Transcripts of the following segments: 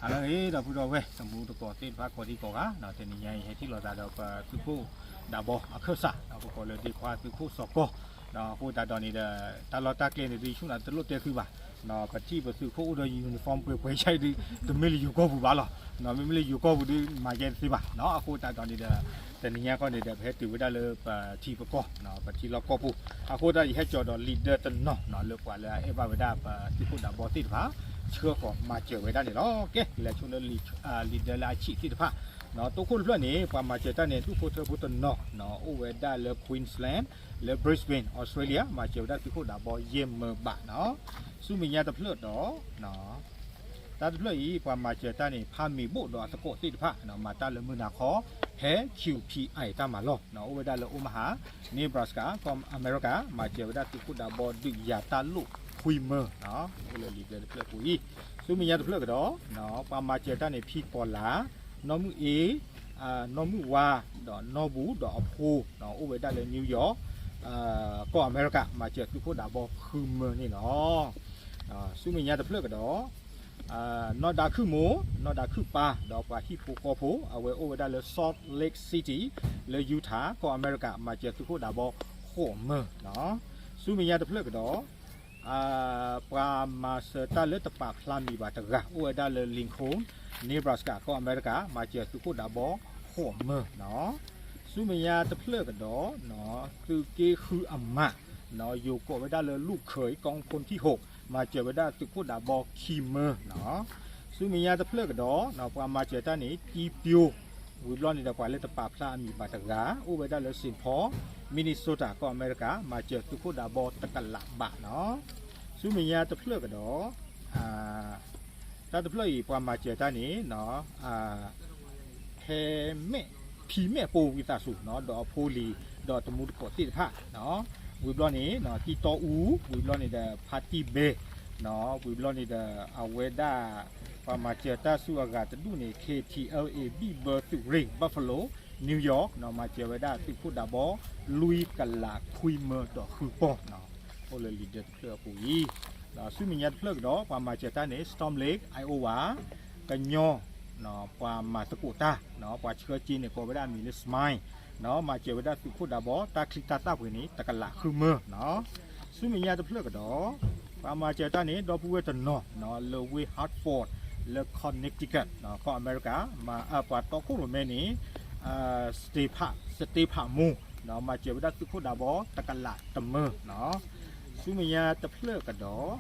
ဒီပုၢ်ဒီဝဲၢ် တမူတကိးသ့ၣ်တဖၣ်ကိးဒံကိးဂၤ, တနံၤညါအံၤ ဟဲထံၣ်လိာ်သးဒီးပသုးခိၣ်ဒးဘီအခၢၣ်စး, ပကိးလၢဒ့ခွါသုးခိၣ်စီၤကီ, အဃိသတးဒီးန့ၣ်ဒီး တၢ်လီၢ်တၢ်ကျဲန့ၣ်ဒုး ယဆိကမိၣ်တလိၣ်တဲသုဘၣ်, ပထံၣ်ပသုးခိၣ်အိၣ်ဒီး uniform ပှဲၤပှဲၤဆၣ်အံၤဒုး တမ့ၢ်လၢယိၤကီၢ်ပူၤဘၣ်လီၤ, မ့မ့ၢ်လၢယိၤကီၢ်ပူၤဒုး မၤယဲတသ့ဘၣ်, အဃိသတးဒီးန့ၣ်ဒီး တနံၤညါခီန့ၣ်ဒီး ပဟဲတုၤဝဲဒၣ်လၢပထံပကီၢ်, ပထံလီၢ်ကီၢ်ပူၤ, အဃိသတး ယဟဲကၠီၤဒီး leader တနီၤ လၢပှၤလၢအအဲၣ်ဘၣ်ဝဲဒၣ်ပသုးခိၣ်ဒးဘီသ့ၣ်တဖၣ် ဆှၢဃီၤမၤစၢၤဝဲဒၣ်န့ၣ်လီၤ. ကဲ လဲၤဆိလၢ leader လၢအဆံးသ့ၣ်တဖၣ်, တိခိၣ်တဖျၢၣ်န့ၣ် ပှၤမၤစၢၤတၢ်န့ၣ် ဒူၣ်ဖိထၢဖိတနီၤ အိၣ်ဝဲဒၣ်လၢ Queensland လၢ Brisbane Australia မၤစၢၤဝဲဒၣ်သုးခိၣ်ဒးဘီယဲၢ်မၢဘးနီၤ, ဆူမဲာ်ညါတဖျၢၣ်ဒီး တၢ်တဖျၢၣ်အံၤ ပှၤမၤစၢၤတၢ်န့ၣ် ဖးမ့ၤဘိၣ်ဒီးအသကိးသ့ၣ်တဖၣ် မၤတၢ်လၢမုၢ်နၤခီ ဖဲ Q P I တၢ်မၤလီၢ် အိၣ်ဝဲဒၣ်လၢ Omaha Nebraska ကီၢ်အမဲရကၤ မၤစၢၤဝဲဒၣ်သုးခိၣ်ဒးဘီဒုးယၤတၢ်လိၣ်ခွံမၢ, အိၣ်လၢ leader တဖျၢၣ်အပူၤအံၤ, ဆူမဲာ်ညါတဖျၢၣ်ကဒီး ပှၤမၤစၢၤတၢ်န့ၣ် ဖံကီၤလၤ, နီၢ်မုၢ်အ့, နီၢ်မုၢ်ဝါ, ဒီးနီၢ်ဘူဒီးအဖိ, အိၣ်ဝဲဒၣ်လၢ New York ကီၢ်အမဲရကၤ မၤစၢၤသုးခိၣ်ဒးဘီဃုမၢန့ၣ်လီၤ. ဆူမဲာ်ညါတဖျၢၣ်ကဒီး နီၢ်ဒါခုၣ်မိၢ်, နီၢ်ဒါခုၣ်ပၢ်, ဒီးပှၤဟံၣ်ဖိဃီဖိ အဝဲအိၣ်ဝဲဒၣ်လၢ Salt Lake City လၢ Utah ကီၢ်အမဲရကၤ မၤစၢၤသုးခိၣ်ဒးဘီဃိးမၢ, ဆူမဲာ်ညါတဖျၢၣ်ကဒီး ပှၤမၤစၢၤတၢ်လၢတပာ်ဖျါမံၤဘၣ်တဂၤ အိၣ်ဝဲဒၣ်လၢ Lincoln Nebraska ကီၢ်အမဲရကၤ မၤစၢၤသုးခိၣ်ဒးဘီဃိးမၢ, ဆူမဲာ်ညါတဖျၢၣ်ကဒီး သုးက့ဃုအမး ယိၤကိးဝဲဒၣ်လၢ လူၣ်ခၢၤ ကီၢ်ဖိထံၣ်ဟိး မၤစၢၤဝဲဒၣ်သုးခိၣ်ဒးဘီခံမၢ, ဆူမဲာ်ညါတဖျၢၣ်ကဒီး ပှၤမၤစၢၤတၢ်န့ၣ် တံပျိ, ဝံၤဘျီန့ၣ်ဒီး ပှၤလၢတပာ်ဖျါအမံၤဘၣ်တဂၤ အိၣ်ဝဲဒၣ်လၢ Saint Paul Minnesota ကီၢ်အမဲရကၤ မၤစၢၤသုးခိၣ်ဒးဘီတကလးဘးနီၤ, ဆူမဲာ်ညါတဖျၢၣ်ကဒီး တၢ်တဖျၢၣ်အံၤ ပှၤမၤစၢၤတၢ်န့ၣ် ဖဲမဲာ်, ဖံမဲာ်ပိာ်ဝံသးစူၤ ဒီးအဖိလံၤ ဒီးတမူတကိးသ့ၣ်တဖၣ်, ဝံၤဘျီန့ၣ် တံတီအူ, ဝံၤဘျီန့ၣ်ဒီး ဖါတံၢ်ဘဲ, ဝံၤဘျီန့ၣ်ဒီး အဝဲဒၣ် ပှၤမၤစၢၤတၢ်ဆူအဂၤတဒူၣ်န့ၣ် K T L A ဘံၣ်ဘၢသုးရ့ၣ် Buffalo, New York မၤစၢၤဝဲဒၣ်သုးခိၣ်ဒးဘီ လွံၢ်ကလးခွံမၢဒီးဃုပီၢ်, အိၣ်လၢ leader တဖျၢၣ်အပူၤအံၤ, ဆူမဲာ်ညါတဖျၢၣ်ကဒီး ပှၤမၤစၢၤတၢ်န့ၣ် Storm Lake, Iowa, ကညီ ပှၤမၤသကိးတၢ်, ပှၤဆှၢစ့န့ၣ် ကိးဝဲဒၣ်အမံၤလၢ Smile, မၤစၢၤဝဲဒၣ်သုးခိၣ်ဒးဘီ တၢ်ချံတၢ်သၣ်ပှ့ၤန့ၣ် တကလးဃုမၢ, ဆူမဲာ်ညါတဖျၢၣ်ကဒီး ပှၤမၤစၢၤတၢ်န့ၣ် ဒီပုၢ်ဝဲၢ်တနီၤ လၢဝ့ၢ် Hartford လၢ Connecticut ကီၢ်အမဲရကၤ, ပှၤတီခိၣ်ရိၣ်မဲန့ၣ် စတ့ဖးမိၢ် မၤစၢၤဝဲဒၣ်သုးခိၣ်ဒးဘီ တကလးတမၢ, ဆူမဲာ်ညါတဖျၢၣ်ကဒီး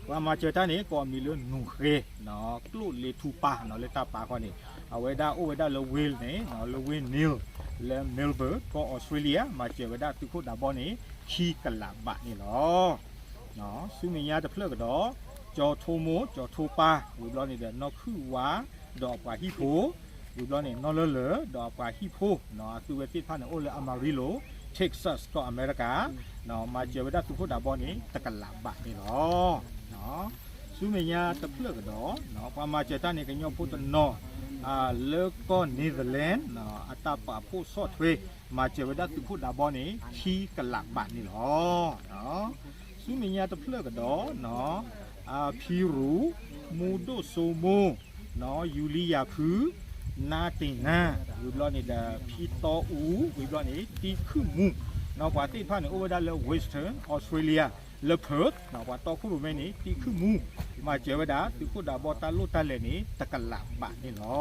ပှၤမၤစၢၤတၢ်န့ၣ် ကိးအမံၤလၢ နူၤဃဲ, ကျိၣ်လ့ထူပၢ် လၢတၢ်ပာ်ခီန့ၣ် အဝဲဒၣ်အိၣ်ဝဲဒၣ်လၢဝ့ၢ်န့ၣ် လၢဝ့ၢ် Nil လၢ Melbourne ကီၢ် Australia မၤစၢၤဝဲဒၣ်သုးခိၣ်ဒးဘီန့ၣ် ခံကလးဘးန့ၣ်လီၤ. ဆူမဲာ်ညါတဖျၢၣ်ကဒီး ကၠီၤထိမိၢ် ကၠီၤထိပၢ် ဝံၤဘျီန့ၣ်ဒီး နီၢ်ခုၣ်ဝါ ဒီးအပှၤဟံၣ်ဖိ, ဝံၤဘျီန့ၣ် နီၢ်လၢလၢၢ် ဒီးအပှၤဟံၣ်ဖိ, အသုဝဲသ့ၣ်တဖၣ်န့ၣ် အိၣ်လၢ Amarillo, Texas ကီၢ်အမဲရကၤ, မၤစၢၤဝဲဒၣ်သုးခိၣ်ဒးဘီန့ၣ် တကလးဘးန့ၣ်လီၤ. ဆူမဲာ်ညါတဖျၢၣ်ကဒီး ပှၤမၤစၢၤတၢ်န့ၣ် ကညီဖိတနီၤ လၢကီၢ် Netherlands အတၢ်ပာ်ဖှိၣ်ဆီၣ်ထွဲ မၤစၢၤဝဲဒၣ်သုးခိၣ်ဒးဘီန့ၣ် ခံကလးဘးန့ၣ်လီၤ. ဆူမဲာ်ညါတဖျၢၣ်ကဒီး ဖံရူၤ, မူဒိၣ်စိမိၢ်, ယူၤလံယၤဖု, နါတ့ၢ်နါ, ဝံၤဘျီန့ၣ်ဒီး ဖံတီအူ, ဝံၤဘျီန့ၣ် တံခုၣ်မူ, ပှၤသ့ၣ်တဖၣ်န့ၣ် အိၣ်ဝဲဒၣ်လၢ Western Australia လၢ Perth, ပှၤတီခိၣ်ရိၣ်မဲန့ၣ် တံခုၣ်မူ, မၤစၢၤဝဲဒၣ်သုးခိၣ်ဒးဘီတၢ်လိၣ်တၢ်လဲၤန့ၣ် တကလးဘးန့ၣ်လီၤ.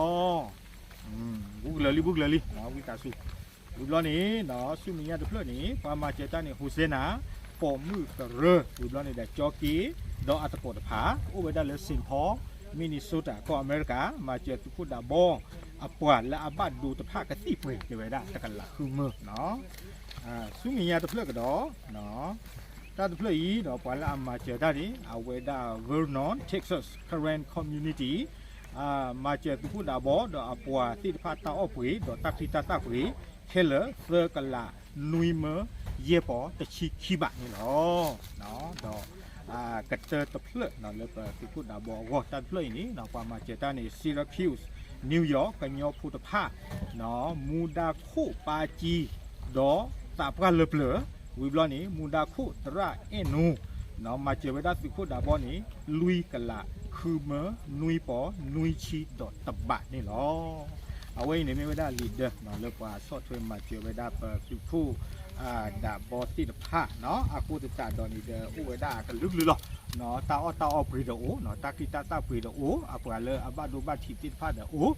ဘူးကလၢာ်လံ ဘူးကလၢာ်လံ ဝံသးစူၤ, ဝံၤဘျီန့ၣ် ဆူမဲာ်ညါတဖျၢၣ်န့ၣ် ပှၤမၤစၢၤတၢ်န့ၣ် Hosanna, ပိာ်မုၣ်ကရၢ, ဝံၤဘျီန့ၣ်ဒီး ကၠီက့, ဒီးအသကိးတဖၣ် အိၣ်ဝဲဒၣ်လၢ Saint Paul, Minnesota ကီၢ်အမဲရကၤ, မၤစၢၤသုးခိၣ်ဒးဘီ အပှၤလၢအဘၣ်ဒိတဖၣ်ကသံၣ်ပှ့ၤ တဲဝဲဒၣ် တကလးဃုမၢ, ဆူမဲာ်ညါတဖျၢၣ်ကဒီး တၢ်တဖျၢၣ်အံၤ ပှၤလၢအမၤစၢၤတၢ်န့ၣ် အဝဲဒၣ် Vernon, Texas Karen Community, မၤစၢၤသုးခိၣ်ဒးဘီ ဒီးအပှၤသ့ၣ်တဖၣ်တၢ်အီၣ်ပှ့ၤ ဒီးတၢ်ချံတၢ်သၣ်ပှ့ၤ ခဲလၢာ် သၢကလးနွံမၢ ယဲၢ်ပီၤတဆံခံဘးန့ၣ်လီၤ. ဒီး ကတၢၢ်တဖျၢၣ်လၢပသုးခိၣ်ဒးဘီအဂီၢ် တၢ်တဖျၢၣ်အံၤန့ၣ် ပှၤမၤစၢၤတၢ်န့ၣ် Syracuse, New York ကညီဖိတဖၣ် မူဒါခိၣ်ပၢ်ကံ ဒီးသးပှၢ်လၢပျၢၤ, ဝံၤဘျီန့ၣ် မူဒါခိၣ်သရၣ်အဲၣ်နူ မၤစၢၤဝဲဒၣ်သုးခိၣ်ဒးဘီန့ၣ် လွံၢ်ကလး ဃုမၢ နွံပီၢ် နွံဆံဒီးတဘးန့ၣ်လီၤ. အဝဲအံၤန့ၣ်မ့ၢ်ဝဲဒၣ် leader လၢပှၤဆီၣ်ထွဲမၤစၢၤဝဲဒၣ်ပသုးခိၣ် ဒးဘီသ့ၣ်တဖၣ် အဃိသတးဒီးန့ၣ်ဒီး အိၣ်ဝဲဒၣ်အကလုာ်ကလုာ်လီၤ. တၢ်အီၣ်တၢ်အီပှ့ၤဒီးအိၣ်, တၢ်ဃံတၢ်သၣ်ပှ့ၤဒီးအိၣ်, အပှၤလၢအဘၣ်ဒိဘၣ်ထံးသ့ၣ်တဖၣ်ဒီးအိၣ်,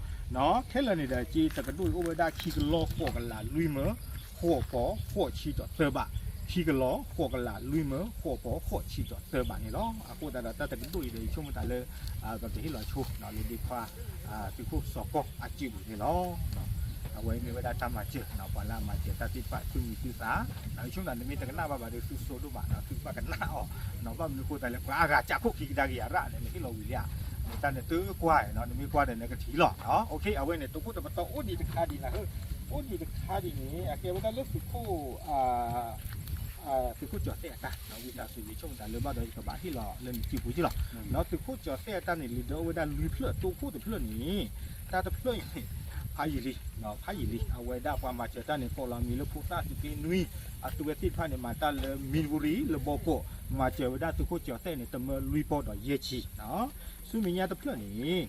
ခဲလၢာ်န့ၣ်ဒီး က့တကဒိၣ်အံၤအိၣ်ဝဲဒၣ်ခံကလီၢ်ဃိးကလးလွံၢ်မၢ ဃိးပီၢ်ဃိးဆံဒီးသၢဘး, ခံကလီၢ်ဃိးကလးလွံၢ်မၢ ဃိးပီၢ်ဃိးဆံဒီးသၢဘးန့ၣ်လီၤ. အဃိသတးဒီးတၢ်တကဒိၣ်အံၤဒီး ယဆိကမိၣ်သးလၢ ပကဟ့ၣ်လီၤဆိလၢဒ့ခွါ သုးခိၣ်စီၤကီၢ်အစုပူၤန့ၣ်လီၤ. အဝဲမ့ၢ်ဝဲဒၣ်တၢ်မၤစၢၤ ပှၤလၢအမၤစၢၤတၢ်သ့ၣ်တဖၣ်သူၣ်မံၤသူၣ်သး, ယဆိကမိၣ်သးနမ့ၢ်တကနၣ်ဘၣ်ဘၣ်ဒီး သုစိဒိၣ်မး သုကဘၣ်ကနၣ်အီၤ, ဘၣ်မနုၤအဃိသတးလဲၣ် ပှၤအဂၤကးခိၣ်ခံကဒါက့ၤအရၣ်န့ၣ် နဟ့ၣ်လီၤဝံၤလံဧါ, မ့ၢ်တၢ်န့ၣ်သုကွၢ်နီၤ နမ့ၢ်ကွၢ်ဒီးနကထံၣ်လီၤ. အဝဲန့ၣ် သုးခိၣ်တပတီၢ်အိၣ်ဒံးတခါဒံးနၤ, အိၣ်ဒံးတခါဒံးန့ၣ် အကဲဝဲဒၣ်လၢသုးခိၣ် သုးခိၣ်ကၠီၤသဲၣ်အတၢ် ဝံသးစူၤ ယဆိကမိၣ်သးလၢဘၣ်ဒီးယကဘၣ်ဟ့ၣ်လီၤလၢနစုပူၤက့လီၤ. သုးခိၣ်ကၠီၤသဲၣ်အတၢ်န့ၣ် leader အိၣ်ဝဲဒၣ်လွံၢ်ဖျၢၣ်, တိခိၣ်တဖျၢၣ်န့ၣ် တၢ်တဖျၢၣ်အံၤန့ၣ် ဖးယံာ်လံ, ဖးယံာ်လံ. အဝဲဒၣ်ပှၤမၤစၢၤတၢ်န့ၣ် ကိးလီၤမံၤလၢဖိသၣ်သုးက့နွံ, အသုဝဲသ့ၣ်တဖၣ်န့ၣ် မၤတၢ်လၢ Missouri လၢဘီကီး, မၤစၢၤဝဲဒၣ်သုးခိၣ်ကၠီၤသဲၣ်န့ၣ် တမၢလွံၢ်ပီၢ်ဒီးယဲၢ်ဆံ ဆူမဲာ်ညါတဖျၢၣ်န့ၣ်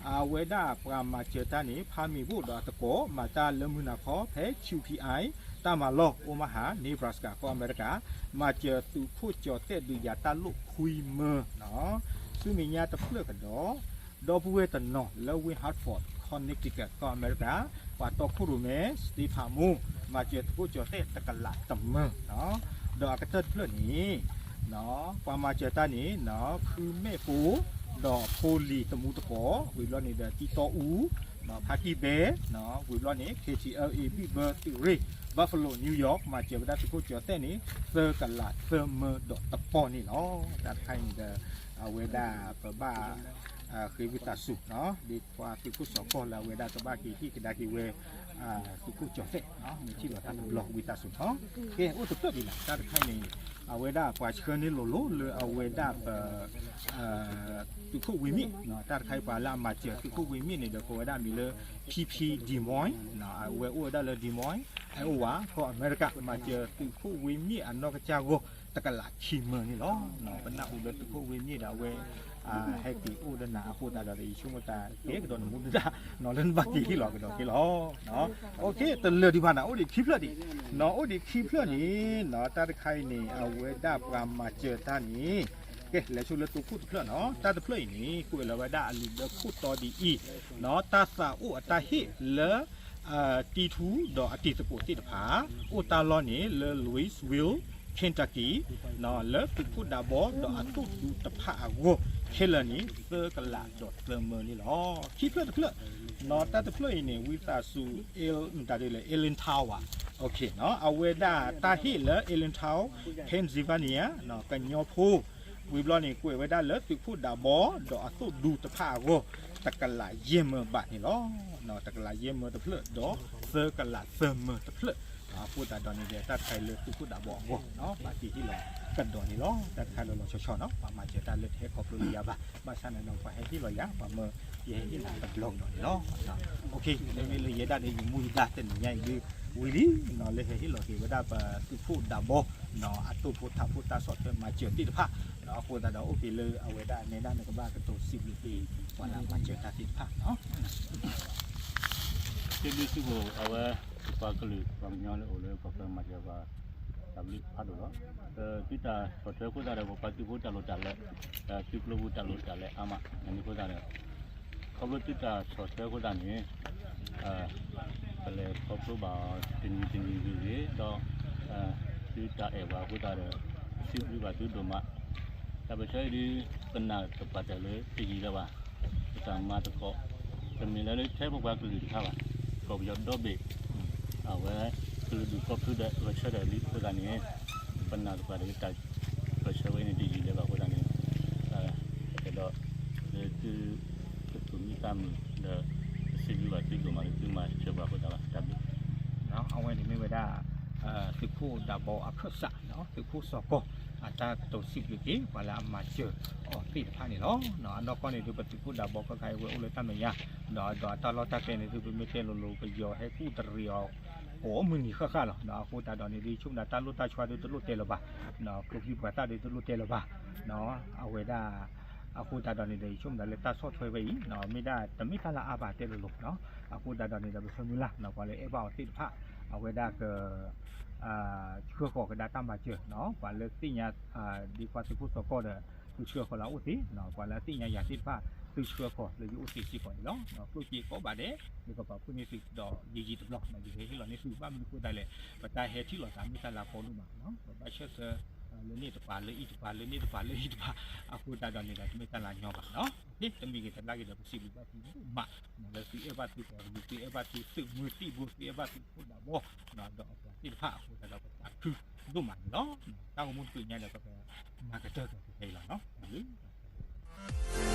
အဝဲဒၣ်ပှၤမၤစၢၤတၢ်န့ၣ် ဖးမ့ၢ်ဘိၣ်ဒီးအသကိး မၤတၢ်လၢမုၢ်နၤခီ ဖဲ Q P I တၢ်မၤလီၢ် Omaha Nebraska ကီၢ်အမဲရကၤ, မၤစၢၤသုးခိၣ်ကၠီၤသဲၣ်ဒုးယၤတၢ်လိၣ်ခွံမၢ, ဆူမဲာ်ညါတဖျၢၣ်ကဒီး ဒီပုၢ်ဝဲၢ်တနီၤလၢဝ့ၢ် Hartford Connecticut ကီၢ်အမဲရကၤ, ပှၤတီခိၣ်ရိၣ်မဲ Steve Harmon မၤစၢၤသုးခိၣ်ကၠီၤသဲၣ်တကလးတမၢ ဒီးအကတၢၢ်တဖျၢၣ်န့ၣ် ပှၤမၤစၢၤတၢ်န့ၣ် ဖုမဲာ်ပိၤ ဒီးဖိလံၤသမူသကိး, ဝံၤဘျီန့ၣ်ဒီး တံတီအူ, ဖါတံၢ်ဘဲ, ဝံၤဘျီန့ၣ် K T L A ဘံၣ်ဘၢသုးရ့ၣ် Buffalo New York မၤစၢၤဝဲဒၣ်သုးခိၣ်ကၠီၤသဲၣ်န့ၣ် သၢကလးသၢမၢဒီးတပီၢ်န့ၣ်လီၤ. တၢ်တခါအံၤန့ၣ်ဒီး အဝဲဒၣ်ပဘၣ် ဃ့ဝံသးစူၤ ဒ်ပှၤသုးခိၣ်စီၤကီၢ်လၢအဝဲဒၣ်ကဘၣ်က့ၤဟ့ၣ်ကဒါက့ၤဝဲ သုးခိၣ်ကၠီၤသဲၣ် မ့ၢ်ထံၣ်လီၤတၢ်တဘျီဝံသးစူၤနီၤ. ကဲ အိၣ်တဖျၢၣ်ဒံးလီၤ တၢ်တခါအံၤန့ၣ် အဝဲဒၣ်ပှၤဆှၢန့ၢ်လိၤလိၤလၢအဝဲဒၣ်ပ သုးခိၣ်ဝ့မ့ၣ်, တၢ်တခါအံၤပှၤလၢအမၤစၢၤသုးခိၣ်ဝ့မ့ၣ်န့ၣ်ဒီး ကိးဝဲဒၣ်မံၤလၢ P P Des Moines, အဝဲအိၣ်ဝဲဒၣ်လၢ Des Moines, Iowa ကီၢ်အမဲရကၤ, မၤစၢၤသုးခိၣ်ဝ့မ့ၣ်အနီၢ်ကစၢ်ဂီၢ် တကလးခံမၢန့ၣ်လီၤ. ပနၢ်ဟူလၢသုးခိၣ်ဝ့မ့ၣ်ဒီးအဝဲ ဟဲက့ၤအိၣ်ဒီးနၤအဃိသတးဒီး ယဆိကမိၣ်သးကဲကဒီးနမူနဒါ နီၤလၢနဘၣ်က့ၤဟ့ၣ်လီၤကဒီးက့လီၤ. အိၣ်ခ့ တလၢာ်ဒံးဘၣ်နၤ အိၣ်ဒံးခံဖျၢၣ်ဒံး, နီၤ အိၣ်ဒံးခံဖျၢၣ်န့ၣ် တၢ်တခါအံၤန့ၣ် အဝဲဒၣ်ပှၤမၤစၢၤတၢ်န့ၣ် ကဲ လဲၤဆိလၢတိခိၣ်တဖျၢၣ်နီၤ, တၢ်တဖျၢၣ်အံၤန့ၣ် ကွဲးလီၤဝဲဒၣ်အလံာ်ဒၢခိၣ်တီဒ်အံၤ, နီၤ တၢ်သးအိၣ်အတၢ်ဟ့ၣ်လၢ တံထူဒီးအတံၤသကိးသ့ၣ်တဖၣ် အိၣ်တၢ်လီၢ်န့ၣ်လၢ Louisville, Kentucky, လၢသုးခိၣ်ဒးဘီဒီးအသိၣ်ဒူတဖၣ်အဂီၢ် ခဲလၢာ်န့ၣ် သၢကလးဒီးသၢမၢန့ၣ်လီၤ. ခံဖျၢၣ်တဖျၢၣ် နီၤ တၢ်တဖျၢၣ်အံၤန့ၣ် ဝံသးစူၤ Ill မတၤဒ်လဲၣ် Allentown ဘၣ်, အဝဲဒၣ်တၢ်ဟ့ၣ်လၢ Allentown, Pennsylvania, ကညီဖိ ဝံၤဘျီန့ၣ် ကွဲးဝဲဒၣ်လၢသုးခိၣ်ဒးဘီ ဒီးအသိၣ်ဒူတဖၣ်အဂီၢ် တကလးယဲၢ်မၢဘးန့ၣ်လီၤ. တကလးယဲၢ်မၢတဖျၢၣ် ဒီးသၢကလးသၢမၢတဖျၢၣ်, အဃိသတးဒီးန့ၣ်ဒီး တၢ်တခါအံၤလၢသုးခိၣ်ဒးဘီအဂီၢ် ဘၣ်က့ၤဟ့ၣ်လီၤကဒီးန့ၣ်လီၤ. တၢ်တခါလီၤလီၤဆီဆီနီၤ ပှၤမၤစၢၤတၢ်လၢတဟဲခီဖျိလၢယၤဘၣ်, ဘၣ်ဆၣ်န့ၣ်ဒီး ပှၤဟဲဟ့ၣ်လီၤယၤ ပှၤမၢယဟဲဟ့ၣ်လီၤတဘျီကဒီးန့ၣ်လီၤ. မ့မ့ၢ်လၢယဲဒၣ်ဒီး ယမူယဒါတနံၤညါအံၤဒ်ဝံၤလံ, လၢဟဲဟ့ၣ်လီၤက့ၤဝဲဒၣ်ပသုးခိၣ်ဒးဘီ အတိၢ်ဖိထးဖိတၢ်ဆီၣ်ထွဲမၤစၢၤသ့ၣ်တဖၣ်, အဃိသတးဒီးအိၣ်က့ၤလၢအဝဲဒၣ်နဲဒၣ်နကဘၣ်ကတိၤစံးဘျုးက့ၤ ပှၤလၢမၤစၢၤတၢ်သ့ၣ်တဖၣ်နီၤ. စံးဘျုးစံးဖှိၣ် အဝဲ ပှၤကလုာ်ပှၤကညီလၢအိၣ်လၢကီၢ်ချၢမၤစၢၤပှၤ တၢ်ဘျုးဖးဒိၣ်လီၤ. သုတၢ်ဆီၣ်ထွဲအဃိသတးဒီး ပပှၤသုးဖိတၢ်လိၣ်တၢ်လဲ, သုကျိပူၤတၢ်လိၣ်တၢ်လဲအါမး န့ၣ်အဃိသတးဒီး ခီဖျိသုတၢ်ဆီၣ်ထွဲအဃိသတးန့ၣ် ပလဲၤခီဖျိဘၣ်အီၤတနံၤတနံၤဂ့ၤဂ့ၤဒီး သုတၢ်အဲၣ်ပှၤအဃိသတးဒီး စံးဘျုးဘၣ်သုဒိၣ်မး, တၢ်ပၢၢ်ဆၢအံၤဒ် ပနာ်သပှၢ်တၢၢ်လၢတယံာ်လၢၤဘၣ်, ပတၢ်မၤသကိး တမ့ၢ်လၢလၢထဲပပှၤကလုာ်တခါဘၣ်, ကီၢ်ပယီၤဒီဘ့ၣ် အဝဲ ကလုာ်ဒူၣ်ကိးဖုဒီးဂဲၤဆၢထၢၣ်လံအဃိသတးန့ၣ် ပနာ်သပှၢ်တၢၢ်လၢတၢ်ပၢၢ်ဆၢဝဲအံၤန့ၣ်တယံာ်လၢၤဘၣ်အဃိသတးန့ၣ် အဲၣ်ဒိး လၢသု ကသူၣ်မံသးမုာ်ဒီး စံးဘျုးဘၣ်သုဒိၣ်မးလၢသုမၤစၢၤပှၤအဃိသတးဘၣ် တၢ်ဘျုး အဝဲန့ၣ်မ့ၢ်ဝဲဒၣ် သုးခိၣ်ဒးဘီအခၢၣ်စး သုးခိၣ်စီၤကီၢ် အတၢ်ကတိၤစံးဘျုးက့ၤ ပှၤလၢအမၤစၢၤအီၤသ့ၣ်တဖၣ်န့ၣ်လီၤ. အနီၢ်ကီၢ်န့ၣ်ဒုး ပသုးခိၣ်ဒးဘီခဲခါအံၤဝဲအိၣ်လၢတၢ်မဲာ်ညါ ဒီးဒီးအတၢ်လီၢ်တၢ်ကျဲန့ၣ်ဒုး ပမ့ၢ်တဲလိၤလိၤ ပယီၤဟဲကူၣ်တရံးအီၤ ကိးမုၢ်နံၤဃၣ်ဃၣ်လီၤ. အဃိသတးဒီးန့ၣ်ဒုး ဆိကမိၣ်ဒၣ်တၢ်လိၣ်တၢ်ဆီဒုးတလိၣ်တဲလၢၤဘၣ်, ကျိချံပှၤသၣ်ဒုးတလိၣ်တဲလၢၤဘၣ်, အဝဲဒၣ် အဃိသတးဒီးန့ၣ်ဒီး ယဆိကမိၣ်သးလၢတၢ်ဆီၣ်ထွဲဝဲအံၤ မ့ၢ်ဒၣ်တမ့ၢ်တၢ်လၢအဘၣ်တဲလိၤလိၤနီၤ. အဃိသတးဒီးန့ၣ်ဒီး ပဆၢမုၢ်လၢ်နီၤ ပှၤလၢအဲၣ်ဘၣ်အီၤသ့ၣ်တဖၣ် အဝဲဒၣ်က ဆှၢဃီၤကဒါတၢ်မၤစၢၤနီၤ. ပှၤလၢသ့ၣ်ညါ ဒ်ကွၢ်သုးခိၣ်စီၤကီၢ်ဒီး သုဆှၢဃီၤလၢအအိၣ်သ့နီၤ. ပှၤလၢအသ့ၣ်ညါယၤသ့ၣ်တဖၣ် သုဆှၢဃီၤလၢယအိၣ်သ့စ့ၢ်ကီးန့ၣ်လီၤ. ကျိၣ်စ့ကိးဘၣ်ဒဲး ယကပာ်ဖှိၣ်န့ၢ်သုဒီးယံာ်ယံာ်တဘျီ ယကဟဲဟ့ၣ်လီၤန့ၢ်သု ဘၣ်မနုၤအဃိသတးလဲၣ် ပတၢ်ဟဲထံၣ်လိာ်သးမ့ၢ်တၢ်လၢအကီဒိၣ်မးနီၤ. ပဘၣ်ဆၢၣ်ဆၢ လၢန့ၣ်တပၤလၢအံၤတပၤ လၢန့ၣ်တပၤလၢအံၤတပၤ အဃိသတးဒီးန့ၣ်ဒီး တမ့ၢ်တၢ်လၢအညီဘၣ်နီၤ. တမံၤဂ့ၤတလါဂ့ၤဒီး ပစံးဘျုးဘၣ်သုဒိၣ်မး လၢသုအဲၣ်ဘၣ်သုပှၤကလုာ် သုအဲၣ်ဘၣ်သုသုးမုၢ်သံၣ်ဘိ သုအဲၣ်ဘၣ်သုဖိဒၣ်ဘီ ဒီးအပှၤသ့ၣ်တဖၣ်အဃိသတးဒီးပသးခုဒိၣ်မးန့ၣ်လီၤ. တၢ်ဂီၤမူတချုးညါဒီး ပကမၤကတၢၢ်က့ၤခဲအံၤလီၤနီၤ.